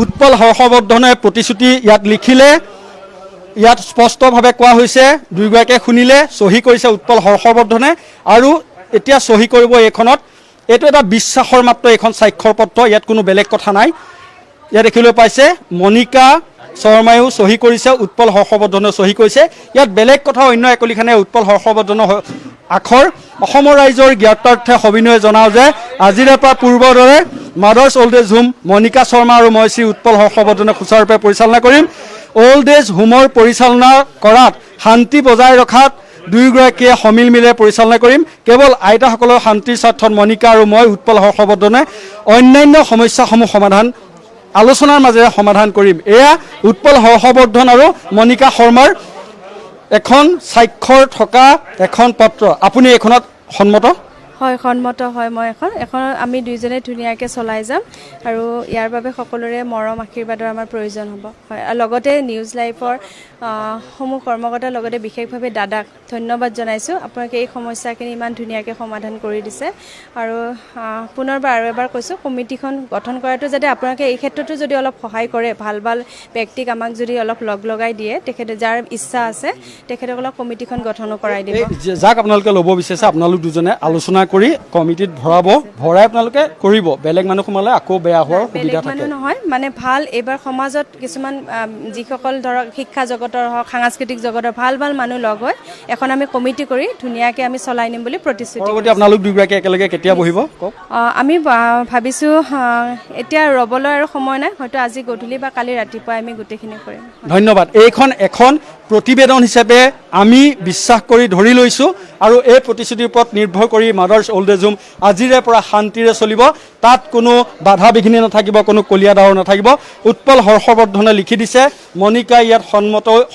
উৎপল হৰ্ষবৰ্ধনে প্ৰতিশ্ৰুতি ইয়াত লিখিলে। ইয়াত স্পষ্টভাৱে কোৱা হৈছে, দুয়োগৰাকীয়ে শুনিলে, চহী কৰিছে উৎপল হৰ্ষবৰ্ধনে আৰু এতিয়া চহী কৰিব এইখনত। এইটো এটা বিশ্বাসৰ মাত্ৰ এইখন স্বাক্ষৰ পত্ৰ, ইয়াত কোনো বেলেগ কথা নাই। ইয়াত দেখিবলৈ পাইছে মণিকা শৰ্মায়ো চহী কৰিছে, উৎপল হৰ্ষবৰ্ধনেও চহী কৰিছে। ইয়াত বেলেগ কথা অন্য একলিখানে উৎপল হৰ্ষবৰ্ধনৰ আখৰ। অসমৰ ৰাইজৰ জ্ঞাতাৰ্থে সবিনয়ে জনাওঁ যে আজিৰে পৰা পূৰ্বৰ দৰে mother's old age home Monika Sharma আৰু মই শ্ৰী উৎপল হৰ্ষবৰ্ধনে সুচাৰুৰূপে পৰিচালনা কৰিম। অল্ড এজ হোমৰ পৰিচালনা কৰাত শান্তি বজাই ৰখাত দুয়োগৰাকীয়ে সমিল মিলে পৰিচালনা কৰিম। কেৱল আইতাসকলৰ শান্তিৰ স্বাৰ্থত মণিকা আৰু মই উৎপল হৰ্ষবৰ্ধনে অন্যান্য সমস্যাসমূহ সমাধান আলোচনাৰ মাজেৰে সমাধান কৰিম। এয়া উৎপল হৰ্ষবৰ্ধন আৰু মণিকা শৰ্মাৰ এখন স্বাক্ষৰ থকা এখন পত্ৰ। আপুনি এইখনত সন্মত? হয়, সন্মত হয়। মই এখন আমি দুইজনে ধুনীয়াকৈ চলাই যাম আৰু ইয়াৰ বাবে সকলোৰে মৰম আশীৰ্বাদৰ আমাৰ প্ৰয়োজন হ'ব। হয়, আৰু লগতে নিউজ লাইভৰ সমূহ কৰ্মকৰ্তাৰ লগতে বিশেষভাৱে দাদাক ধন্যবাদ জনাইছোঁ। আপোনালোকে এই সমস্যাখিনি ইমান ধুনীয়াকৈ সমাধান কৰি দিছে। আৰু পুনৰবাৰ আৰু এবাৰ কৈছোঁ, কমিটিখন গঠন কৰাটো যাতে আপোনালোকে এই ক্ষেত্ৰতো যদি অলপ সহায় কৰে, ভাল ভাল ব্যক্তিক আমাক যদি অলপ লগ লগাই দিয়ে, তেখেতে যাৰ ইচ্ছা আছে তেখেতসকলক কমিটিখন গঠনো কৰাই দিব। এই যাক আপোনালোকে ল'ব বিচাৰিছে, আপোনালোক দুজনে আলোচনা কৰি কমিটিত ভৰাব, ভৰাই আপোনালোকে কৰিব। বেলেগ মানুহ সোমালে আকৌ বেয়া হোৱাৰ বেলেগ সুবিধা থাকে। মানুহ নহয়, মানে ভাল এইবাৰ সমাজত কিছুমান যিসকল ধৰক শিক্ষা জগতৰ হওক, সাংস্কৃতিক জগতৰ ভাল ভাল মানুহ লগ হৈ এখন আমি কমিটি কৰি ধুনীয়াকৈ আমি চলাই নিম বুলি প্ৰতিশ্ৰুতি। পৰৱৰ্তী আপোনালোক দুগৰাকী একেলগে কেতিয়া বহিব কওক? আমি ভাবিছোঁ, এতিয়া ৰ'বলৈ আৰু সময় নাই, হয়তো আজি গধূলি বা কালি ৰাতিপুৱাই আমি গোটেইখিনি কৰিম। ধন্যবাদ। এইখন এখন প্ৰতিবেদন হিচাপে আমি বিশ্বাস কৰি ধৰি লৈছোঁ আৰু এই প্ৰতিশ্ৰুতিৰ ওপৰত নিৰ্ভৰ কৰি মাদাৰ্ছ অল্ড এজ হোম আজিৰে পৰা শান্তিৰে চলিব। তাত কোনো বাধা বিঘিনি নাথাকিব, কোনো কলীয়া ডাৱৰ নাথাকিব। উৎপল হৰ্ষবৰ্ধনে লিখি দিছে, মণিকাই ইয়াত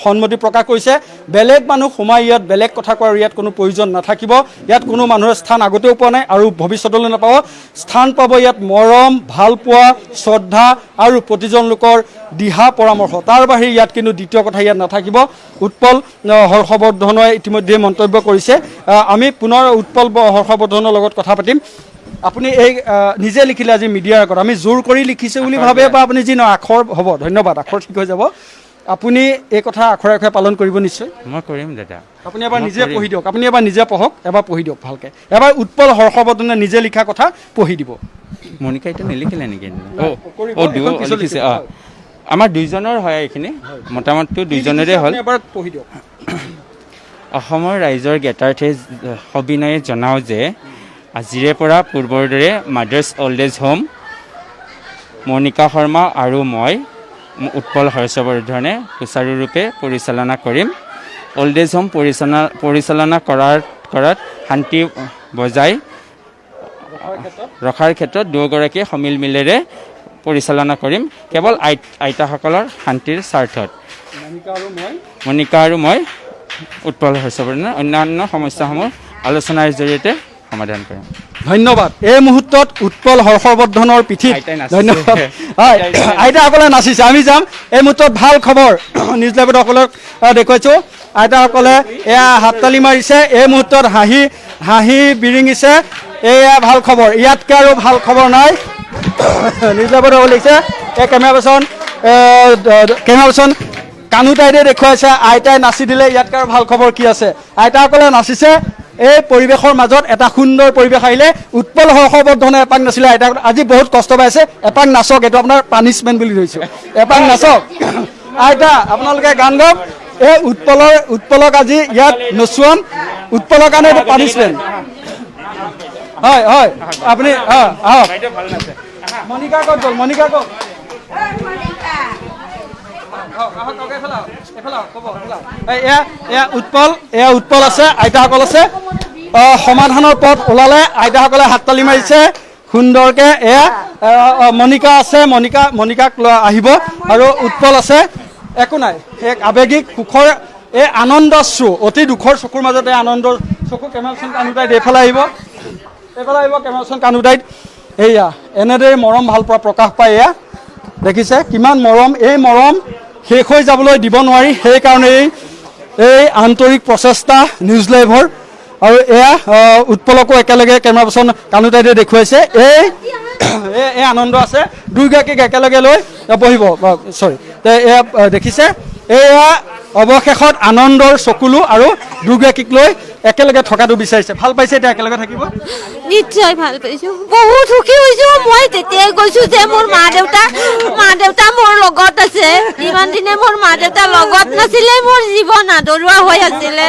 সন্মতি প্ৰকাশ কৰিছে। বেলেগ মানুহ সোমাই ইয়াত বেলেগ কথা কোৱাৰ ইয়াত কোনো প্ৰয়োজন নাথাকিব। ইয়াত কোনো মানুহৰ স্থান আগতেও পোৱা নাই আৰু ভৱিষ্যতলৈ নাপাব। স্থান পাব ইয়াত মৰম, ভালপোৱা, শ্ৰদ্ধা আৰু প্ৰতিজন লোকৰ দিহা পৰামৰ্শ। তাৰ বাহিৰে ইয়াত কিন্তু দ্বিতীয় কথা ইয়াত নাথাকিব। উৎপল হৰ্ষবৰ্ধনে ইতিমধ্যে মন্তব্য কৰিছে। আমি পুনৰ উৎপল হৰ্ষবৰ্ধনৰ লগত কথা পাতিম। আপুনি এই নিজে লিখিলে আজি মিডিয়াৰ আগত, আমি জোৰ কৰি লিখিছোঁ বুলি ভাবে বা আপুনি যি নহয়, আখৰ হ'ব, ধন্যবাদ, আখৰ ঠিক হৈ যাব। আপুনি এই কথা আখৰে আখৰে পালন কৰিব নিশ্চয়? মই কৰিম দাদা। আপুনি এবাৰ মই নিজে কৰিম। পঢ়ি দিয়ক। আপুনি এবাৰ নিজে পঢ়ক, এবাৰ পঢ়ি দিয়ক ভালকে। এবাৰ উৎপল হৰ্ষবৰ্ধনে নিজে লিখা কথা পঢ়ি দিব। মণিকা এইটো নিলিখিলে নেকি? কৰিব, অ' এখন পিছত লিখিছে। লিখিব, অঁ। হয়। আমাৰ দুইজনৰ হয়, এইখিনি মতামতটো দুইজনৰে হ'ল। আপুনি এবাৰ পঢ়ি দিয়ক। অসমৰ ৰাইজৰ জ্ঞাতাৰ্থে সবিনয়ে জনাওঁ যে আজিৰে পৰা পূৰ্বৰ দৰে mother's old age home Monika Sharma আৰু মই উৎপল হৰ্ষবৰ্ধনে সুচাৰুৰূপে পৰিচালনা কৰিম। অল্ড এজ হোম পৰিচালনা কৰাত শান্তি বজাই ৰখাৰ ক্ষেত্ৰত দুয়োগৰাকীয়ে সমিল মিলেৰে পৰিচালনা কৰিম, কেৱল আইতাসকলৰ শান্তিৰ স্বাৰ্থত। মণিকা আৰু মই মণিকা আৰু মই উৎপল হৰ্ষবৰ্ধনে অন্যান্য সমস্যাসমূহ আলোচনাৰ জৰিয়তে সমাধান কৰিম। ধন্যবাদ। এই মুহূৰ্তত উৎপল হৰ্ষবৰ্ধনৰ পিঠিত আইতাই নাচিছে। ধন্যবাদ। হয়, আইতাসকলে নাচিছে। আমি যাম এই মুহূৰ্তত ভাল খবৰ নিউজ লাইভত সকলক দেখুৱাইছোঁ। আইতাসকলে এয়া হাততালি মাৰিছে, এই মুহূৰ্তত হাঁহি হাঁহি বিৰিঙিছে। এয়া ভাল খবৰ, ইয়াতকৈ আৰু ভাল খবৰ নাই। নিউজ লাইভত লিখিছে, এই কেমেৰা পাৰ্চন কাণু তাইদে দেখুৱাইছে, আইতাই নাচি দিলে। ইয়াতকৈ আৰু ভাল খবৰ কি আছে? আইতাসকলে নাচিছে। এই পৰিৱেশৰ মাজত এটা সুন্দৰ পৰিৱেশ আহিলে। উৎপল হৰ্ষবৰ্ধনে এপাক নাছিলে। আইতাক আজি বহুত কষ্ট পাইছে, এপাক নাচক। এইটো আপোনাৰ পানিছমেণ্ট বুলি ধৰিছোঁ। এপাক নাচক আইতা, আপোনালোকে গান গাওক। এই উৎপলক আজি ইয়াত নচুৱাম। উৎপলৰ কাৰণে এইটো পানিছমেণ্ট। হয় হয়, আপুনি আহক। মণিকা ক'ত গ'ল? মণিকা ক'ত? আহক, আহক, এইফালে আহক, এইফালে আহক, ক'ব, এইফালে আহক। এই, এয়া উৎপল আছে, আইতাসকল আছে। সমাধানৰ পথ ওলালে, আইতাসকলে হাততালি মাৰিছে সুন্দৰকে। এয়া মণিকা আছে, মণিকাক লৈ আহিব আৰু উৎপল আছে। একো নাই, এক আৱেগিক সুখৰ এই আনন্দাশ্ৰু, অতি দুখৰ চকুৰ মাজত এই আনন্দৰ চকু। কেমেৰাচোন কাণুতাইত এইফালে আহিব, এইফালে আহিব কেমেৰাচোন কাণুতাইত। এইয়া এনেদৰে মৰম ভাল পোৱা প্ৰকাশ পায়। এয়া দেখিছে কিমান মৰম। এই মৰম শেষ হৈ যাবলৈ দিব নোৱাৰি, সেইকাৰণে এই আন্তৰিক প্ৰচেষ্টা নিউজ লাইভৰ। আৰু এয়া উৎপলকো একেলগে কেমেৰা পাৰ্চন কাণুতাইদে দেখুৱাইছে। এই এই আনন্দ আছে, দুয়োগৰাকীক একেলগে লৈ বহিব। চৰি, এয়া দেখিছে, এয়া অৱশেষত আনন্দৰ চকুলো আৰু দুয়োগৰাকীক লৈ একেলগে থকাটো বিচাৰিছে। ভাল পাইছে এতিয়া একেলগে থাকিব? নিশ্চয় ভাল পাইছোঁ, বহুত সুখী হৈছোঁ। মই তেতিয়াই কৈছোঁ যে মোৰ মা দেউতা মোৰ লগত আছে। ইমান দিনে মোৰ মা দেউতা লগত নাছিলে, মোৰ জীৱন আধৰুৱা হৈ আছিলে।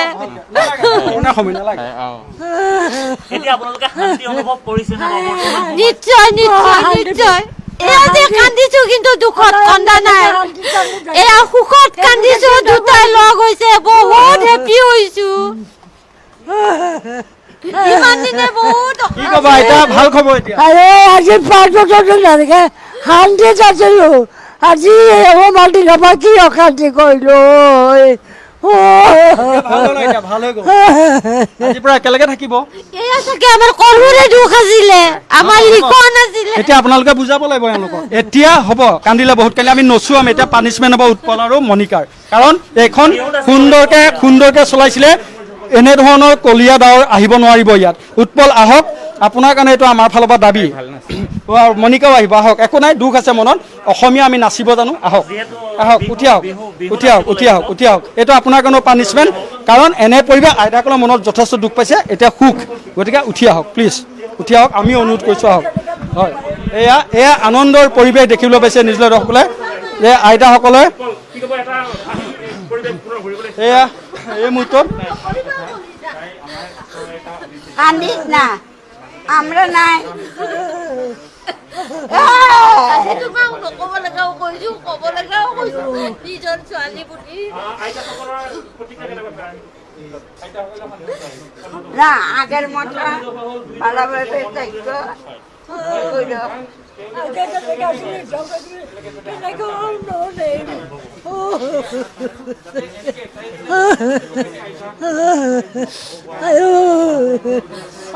নিশ্চয় নিশ্চয় নিশ্চয়। এয়া যে কান্দিছো কিন্তু দুখত কন্দা নাই, এয়া সুখত কান্দিছো। দুটাই লগ হৈছে, বহুত হেপী হৈছো। ইমান দিনে বহুত কি ক'বা এতিয়া? ভাল খবৰ এতিয়া। আৰে আজি 5 বছৰ ধৰি শান্তিত আছিলো, আজি মাটি নাপা কি অশান্তি কৰিলো। একেলগে থাকিব। এয়া চাগে আমাৰ কৰ্মৰে দুখ আছিলে, আমাৰ লিখন আছিলে। এতিয়া আপোনালোকে বুজাব লাগিব এওঁলোকক। এতিয়া হ'ব, কান্দিলে বহুত কান্দিলে, আমি নচুৱাম। এতিয়া পানিছমেণ্ট হ'ব উৎপল আৰু মণিকাৰ, কাৰণ এইখন সুন্দৰকে চলাইছিলে। এনেধৰণৰ কলীয়া ডাৱৰ আহিব নোৱাৰিব ইয়াত। উৎপল আহক, আপোনাৰ কাৰণে এইটো আমাৰ ফালৰ পৰা দাবী। মণিকাও আহিব, আহক, একো নাই, দুখ আছে মনত, অসমীয়া আমি নাচিব জানো। আহক আহক, উঠি আহক, উঠি আহক, উঠি আহক, উঠি আহক। এইটো আপোনাৰ কাৰণেও পানিছমেণ্ট, কাৰণ এনে পৰিৱেশ আইতাসকলৰ মনত যথেষ্ট দুখ পাইছে, এতিয়া সুখ, গতিকে উঠি আহক, প্লিজ উঠি আহক, আমি অনুৰোধ কৰিছোঁ, আহক। হয়, এয়া এয়া আনন্দৰ পৰিৱেশ দেখিবলৈ পাইছে নিজ দৰ্শকসকলে, এই আইতাসকলে এয়া এই মুহূৰ্তত কান্দিস না, আমরা নাই। না, আগের মতো ভালোভাবে থাকতো।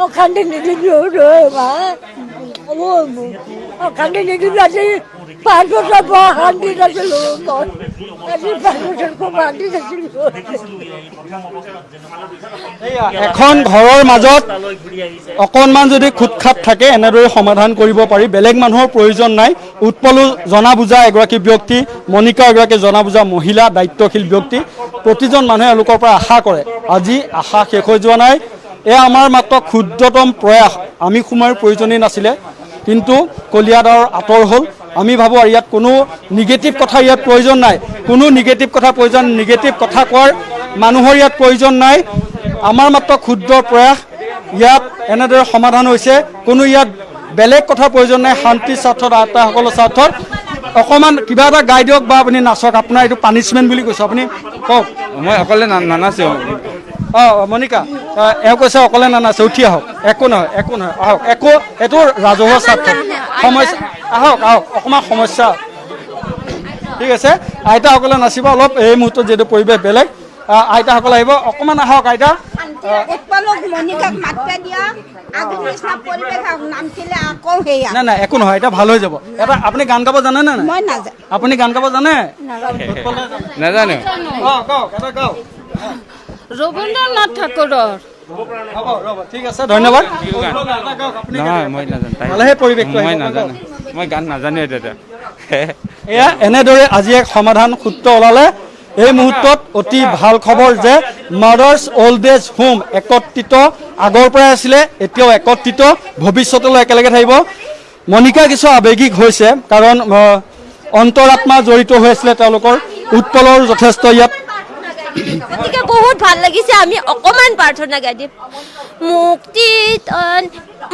অশান্তি নিদিলো মা, অশান্তি নিদিলো। আজি 5 বছৰ বৰ শান্তিত আছিলো মই, আজি 5 বছৰ খুব শান্তিত আছিলো। এখন ঘৰৰ মাজত অকণমান যদি খুটখাট থাকে এনেদৰে সমাধান কৰিব পাৰি, বেলেগ মানুহৰ প্ৰয়োজন নাই। উৎপলো জনা বুজা এগৰাকী ব্যক্তি, মণিকা এগৰাকী জনা বুজা মহিলা, দায়িত্বশীল ব্যক্তি। প্ৰতিজন মানুহে এওঁলোকৰ পৰা আশা কৰে, আজি আশা শেষ হৈ যোৱা নাই। এয়া আমাৰ মাত্ৰ ক্ষুদ্ৰতম প্ৰয়াস, আমি সোমোৱাৰ প্ৰয়োজনেই নাছিলে, কিন্তু কলীয়াদাৰ আঁতৰ হ'ল। আমি ভাবোঁ আৰু ইয়াত কোনো নিগেটিভ কথা ইয়াত প্ৰয়োজন নাই, কোনো নিগেটিভ কথা প্ৰয়োজন, নিগেটিভ কথা কোৱাৰ মানুহৰ ইয়াত প্ৰয়োজন নাই। আমাৰ মাত্ৰ ক্ষুদ্ৰ প্ৰয়াস, ইয়াত এনেদৰে সমাধান হৈছে, কোনো ইয়াত বেলেগ কথাৰ প্ৰয়োজন নাই। শান্তিৰ স্বাৰ্থত, আইতাসকলৰ স্বাৰ্থত অকণমান কিবা এটা গাই দিয়ক বা আপুনি নাচক, আপোনাৰ এইটো পানিছমেণ্ট বুলি কৈছোঁ, আপুনি কওক। মই অকলে নানাচো। অঁ মণিকা, এওঁ কৈছে অকলে নানাচে, উঠি আহক, একো নহয়, একো নহয়, আহক, একো, এইটো ৰাজহুৱা স্বাৰ্থত সমস্যা, আহক আহক, অকণমান সমস্যা, ঠিক আছে। আইতাসকলে নাচিব অলপ, এই মুহূৰ্তত যিহেতু পৰিৱেশ বেলেগ, আইতাসকল আহিব, অকণমান আহক আইতা। নাই নাই, একো নহয়, এতিয়া ভাল হৈ যাব। এটা আপুনি গান গাব জানে নে নাই? আপুনি গান গাব জানে? নাজানো। অঁ কওক, এটা গাওক। ৰবীন্দ্ৰনাথ ঠাকুৰৰ। হ'ব ৰ'ব, ঠিক আছে, ধন্যবাদ। নহয়, মই নাজানো, ভালেহে পৰিৱেশটো, মই নাজানো, মই গান নাজানোৱে দাদা। এয়া এনেদৰে আজি এক সমাধান সূত্ৰ ওলালে। এই মুহূৰ্তত অতি ভাল খবৰ যে মাদাৰ্ছ অল্ড এজ হোম একত্ৰিত, আগৰ পৰাই আছিলে, এতিয়াও একত্ৰিত, ভৱিষ্যতলৈ একেলগে থাকিব। মণিকা কিছু আৱেগিক হৈছে, কাৰণ অন্তৰাত্মা জড়িত হৈ আছিলে তেওঁলোকৰ, উৎপলৰ যথেষ্ট ইয়াত। গতিকে বহুত ভাল লাগিছে। আমি অকণমান প্ৰাৰ্থনা গাই দিম। মুক্তি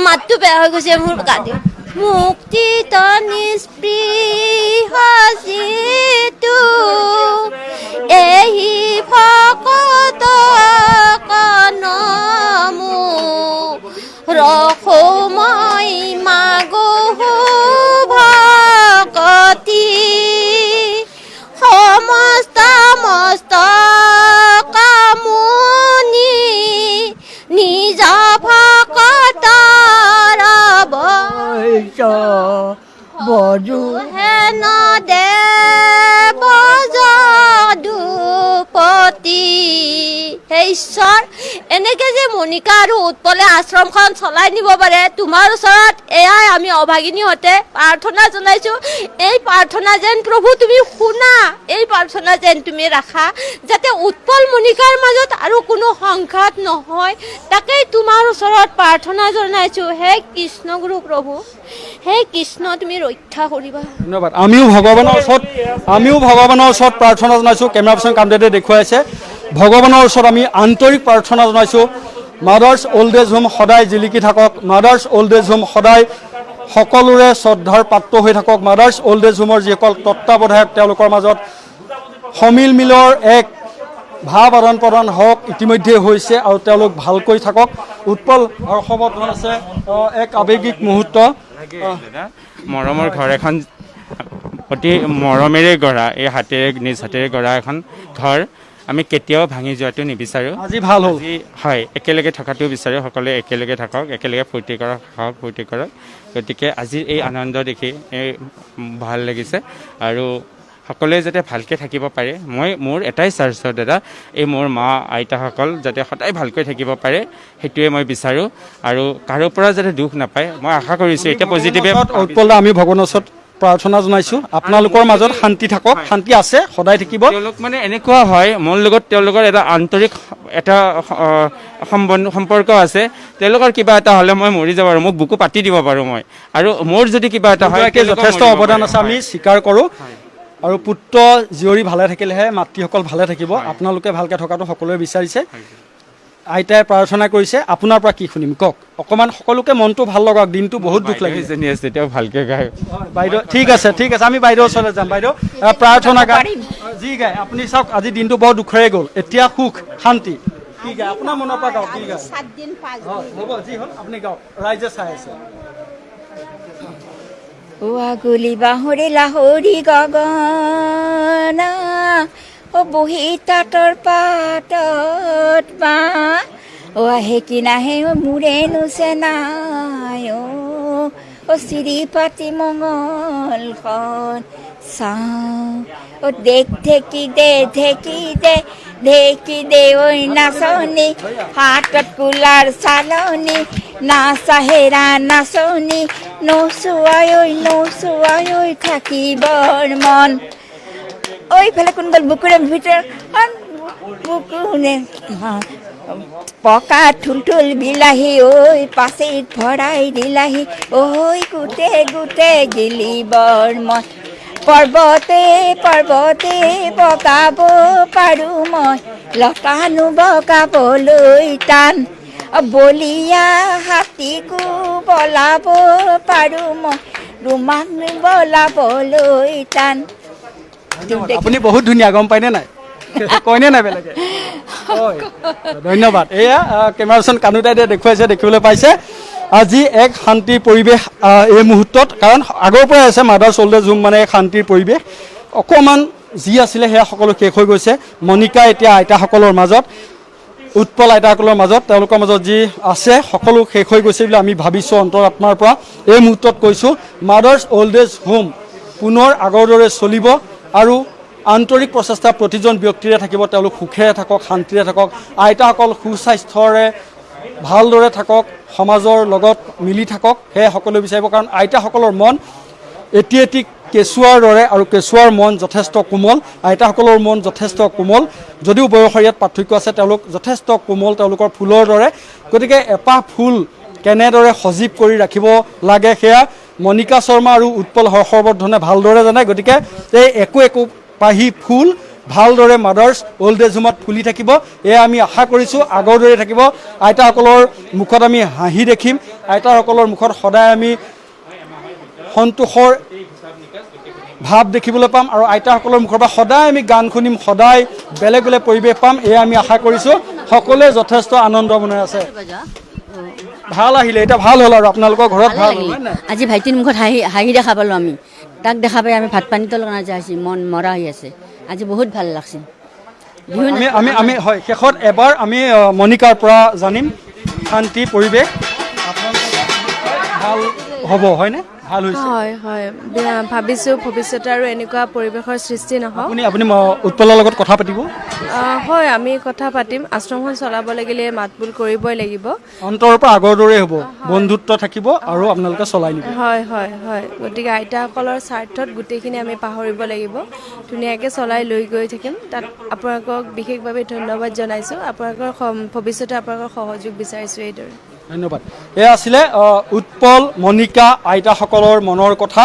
মাতটো বেয়া হৈ গৈছে মোৰ, গাই দিম। মুক্তি নিস্পৃহ যিটো এহি ভকত কনমু ৰখো মই মাগো ভকতি সমস্ত মস্ত কামুনি নিজ ভকতৰ বজু হেন দেৱ যদুপতি। হে ঈশ্বৰ, এনেকে যে মণিকা আৰু উৎপলে আশ্ৰমখন চলাই নিব পাৰে, তোমাৰ ওচৰত এয়াই আমি অভাগিনীহঁতে প্ৰাৰ্থনা জনাইছোঁ। এই প্ৰাৰ্থনা যেন প্ৰভু তুমি শুনা, এই প্ৰাৰ্থনা যেন তুমি ৰাখা, যাতে উৎপল মণিকাৰ মাজত আৰু কোনো সংঘাত নহয়, তাকেই তোমাৰ ওচৰত প্ৰাৰ্থনা জনাইছোঁ। হে কৃষ্ণগুৰু প্ৰভু, হে কৃষ্ণ, তুমি ৰক্ষা কৰিবা। ধন্যবাদ। আমিও ভগৱানৰ ওচৰত প্ৰাৰ্থনা জনাইছোঁ। কেমেৰা পাৰ্চন কামদেৱে দেখুৱাইছে, ভগৱানৰ ওচৰত আমি আন্তৰিক প্ৰাৰ্থনা জনাইছোঁ। মাদাৰ্ছ অল্ড এজ হোম সদায় জিলিকি থাকক, মাদাৰ্ছ অল্ড এজ হোম সদায় সকলোৰে শ্ৰদ্ধাৰ পাত্ৰ হৈ থাকক। মাদাৰ্ছ অল্ড এজ হোমৰ যিসকল তত্বাৱধায়ক, তেওঁলোকৰ মাজত সমিল মিলৰ এক ভাৱ আদান প্ৰদান হওক, ইতিমধ্যে হৈছে, আৰু তেওঁলোক ভালকৈ থাকক। উৎপল হৰ্ষবৰ্ধন আছে, এক আৱেগিক মুহূৰ্ত। মৰমৰ ঘৰ এখন, অতি মৰমেৰে গঢ়া, এই হাতেৰে, নিজ হাতেৰে গঢ়া এখন ঘৰ আমি কেতিয়াও ভাঙি যোৱাটো নিবিচাৰোঁ। আজি ভাল হ'ল। আজি হয়, একেলগে থকাটো বিচাৰোঁ। সকলোৱে একেলগে থাকক, একেলগে ফূৰ্তি কৰক, খাওক, ফূৰ্তি কৰক। গতিকে আজিৰ এই আনন্দ দেখি এই ভাল লাগিছে, আৰু সকলোৱে যাতে ভালকৈ থাকিব পাৰে। মোৰ এটাই স্বাৰ্থ দাদা, এই মোৰ মা আইতাসকল যাতে সদায় ভালকৈ থাকিব পাৰে, সেইটোৱে মই বিচাৰোঁ, আৰু কাৰো পৰা যাতে দুখ নাপায় মই আশা কৰিছোঁ। এতিয়া পজিটিভে উৎপল দা, আমি ভগৱানৰ ওচৰত প্ৰাৰ্থনা জনাইছোঁ, আপোনালোকৰ মাজত শান্তি থাকক, শান্তি আছে, সদায় থাকিব। তেওঁলোক মানে এনেকুৱা হয়, মোৰ লগত তেওঁলোকৰ এটা আন্তৰিক এটা সম্বন্ধ সম্পৰ্ক আছে। তেওঁলোকৰ কিবা এটা হ'লে মই মৰি যাব পাৰোঁ, মোক বুকু পাতি দিব পাৰোঁ মই, আৰু মোৰ যদি কিবা এটা হয়, দুগৰাকীৰ যথেষ্ট অৱদান আছে, আমি স্বীকাৰ কৰোঁ। আৰু পুত্ৰ জীয়ৰী ভালে থাকিলেহে মাতৃসকল ভালে থাকিব। আপোনালোকে ভালকৈ থকাটো সকলোৱে বিচাৰিছে। আইতাই প্ৰাৰ্থনা কৰিছে। আপোনাৰ পৰা কি শুনিম কওক অকণমান, সকলোকে মনটো ভাল লগাওক, দিনটো বহুত দুখ লাগিছে। এজনী আছে, তেওঁ ভালকৈ গায়। বাইদেউ ঠিক আছে, ঠিক আছে, আমি বাইদেউৰ ওচৰলৈ যাম। বাইদেউ প্ৰাৰ্থনা গায়, যি গায় আপুনি চাওক, আজি দিনটো বৰ দুখেৰে গ'ল, এতিয়া সুখ শান্তি। কি গায় আপোনাৰ মনৰ পৰা গাওক, কি গায়? হ'ব, যি হ'ল আপুনি গাওক, ৰাইজে চাই আছে। ও আগুলি বাঁহৰে লাহৰি গগনা, ও বহি তাঁতৰ পাতত মা, ও আহে কি নাহে ও মোৰে নুচে নাই, ও চিৰি পাতি মঙলখন চাওঁ, ও দেখ ঢেকি দে ঢেকি দে ঢেকি দে ঐ নাচনী, হাতত কুলাৰ চালনী, নাচা হেৰা নাচনী, নচুৱাই ঐ নচুৱাই ঐ থাকিবৰ মন। ঐফালে কোন গ'ল বুকুৰে ভিতৰত বুকুনে পকা থুলথুল বিলাহী ঐ পাচিত ভৰাই দিলাহি ঐ গোটে গোটে গিলিবৰ মন। পৰ্বতে পৰ্বতে বগাব পাৰোঁ মই, লতানো বগাবলৈ টান, বলিয়া হাতীকো বলাব পাৰোঁ মই, ৰোমাক বলাবলৈ টান। আপুনি বহুত ধুনীয়া, গম পায়নে নাই? কয়নে নাই বেলেগে? ধন্যবাদ। এয়া কেমেৰা পাৰ্চন কানুদাই দেখুৱাইছে, দেখিবলৈ পাইছে আজি এক শান্তিৰ পৰিৱেশ এই মুহূৰ্তত, কাৰণ আগৰ পৰাই আছে মাদাৰ্ছ অল্ড এজ হোম মানে এক শান্তিৰ পৰিৱেশ। অকণমান যি আছিলে সেয়া সকলো শেষ হৈ গৈছে। মণিকা এতিয়া আইতাসকলৰ মাজত, উৎপল আইতাসকলৰ মাজত, তেওঁলোকৰ মাজত যি আছে সকলো শেষ হৈ গৈছে বুলি আমি ভাবিছোঁ অন্তৰাত্মাৰ পৰা। এই মুহূৰ্তত কৈছোঁ, মাদাৰ্ছ অল্ড এজ হোম পুনৰ আগৰ দৰে চলিব আৰু আন্তৰিক প্ৰচেষ্টা প্ৰতিজন ব্যক্তিৰে থাকিব। তেওঁলোক সুখেৰে থাকক, শান্তিৰে থাকক, আইতাসকল সুস্বাস্থ্যৰে ভালদৰে থাকক, সমাজৰ লগত মিলি থাকক, সেয়া সকলোৱে বিচাৰিব। কাৰণ আইতাসকলৰ মন এটি এটি কেঁচুৱাৰ দৰে, আৰু কেঁচুৱাৰ মন যথেষ্ট কোমল, আইতাসকলৰ মন যথেষ্ট কোমল। যদিও বয়সৰ ইয়াত পাৰ্থক্য আছে, তেওঁলোক যথেষ্ট কোমল, তেওঁলোকৰ ফুলৰ দৰে। গতিকে এপাহ ফুল কেনেদৰে সজীৱ কৰি ৰাখিব লাগে সেয়া মণিকা শৰ্মা আৰু উৎপল হৰ্ষবৰ্ধনে ভালদৰে জানে। গতিকে এই একো একো পাহি ফুল ভালদৰে মাদাৰ্ছ অল্ড এজ হোমত ফুলি থাকিব, এয়া আমি আশা কৰিছোঁ। আগৰ দৰে থাকিব। আইতাসকলৰ মুখত আমি হাঁহি দেখিম, আইতাসকলৰ মুখত সদায় আমি সন্তোষৰ ভাৱ দেখিবলৈ পাম, আৰু আইতাসকলৰ মুখৰ পৰা সদায় আমি গান শুনিম, সদায় বেলেগ বেলেগ পৰিৱেশ পাম, এয়া আমি আশা কৰিছোঁ। সকলোৱে যথেষ্ট আনন্দ মনে আছে। ভাল আহিলে, এতিয়া ভাল হ'ল আৰু আপোনালোকৰ ঘৰত ভাল হ'ল। আজি ভাইটিৰ মুখত হাঁহি হাঁহি দেখা পালোঁ আমি, তাক দেখা পাই আমি ভাত পানী তলত নাযায় আছি, মন মৰা হৈ আছে। আজি বহুত ভাল লাগছে। আমি আমি আমি হয়, শেষত এবাৰ আমি মণিকাৰ পৰা জানিম শান্তি পৰিৱেশ ভাল হ'ব হয়নে? ভাল হৈছে। হয় হয়, ভাবিছোঁ ভৱিষ্যতে আৰু এনেকুৱা পৰিৱেশৰ সৃষ্টি নহওক। আপুনি উৎপলৰ লগত কথা পাতিব? হয়, আমি কথা পাতিম। আশ্ৰমখন চলাব লাগিলে মাতবোল কৰিবই লাগিব। অন্তৰৰ পৰা আগৰ দৰেই হ'ব, বন্ধুত্ব থাকিব আৰু আপোনালোকে চলাই নিব। হয় হয় হয়, গতিকে আইতাসকলৰ স্বাৰ্থত গোটেইখিনি আমি পাহৰিব লাগিব, ধুনীয়াকৈ চলাই লৈ গৈ থাকিম। তাত আপোনালোকক বিশেষভাৱে ধন্যবাদ জনাইছোঁ। আপোনালোকৰ ভৱিষ্যতে আপোনালোকৰ সহযোগ বিচাৰিছোঁ এইদৰে। ধন্যবাদ। এয়া আছিলে উৎপল, মণিকা, আইতাসকলৰ মনৰ কথা।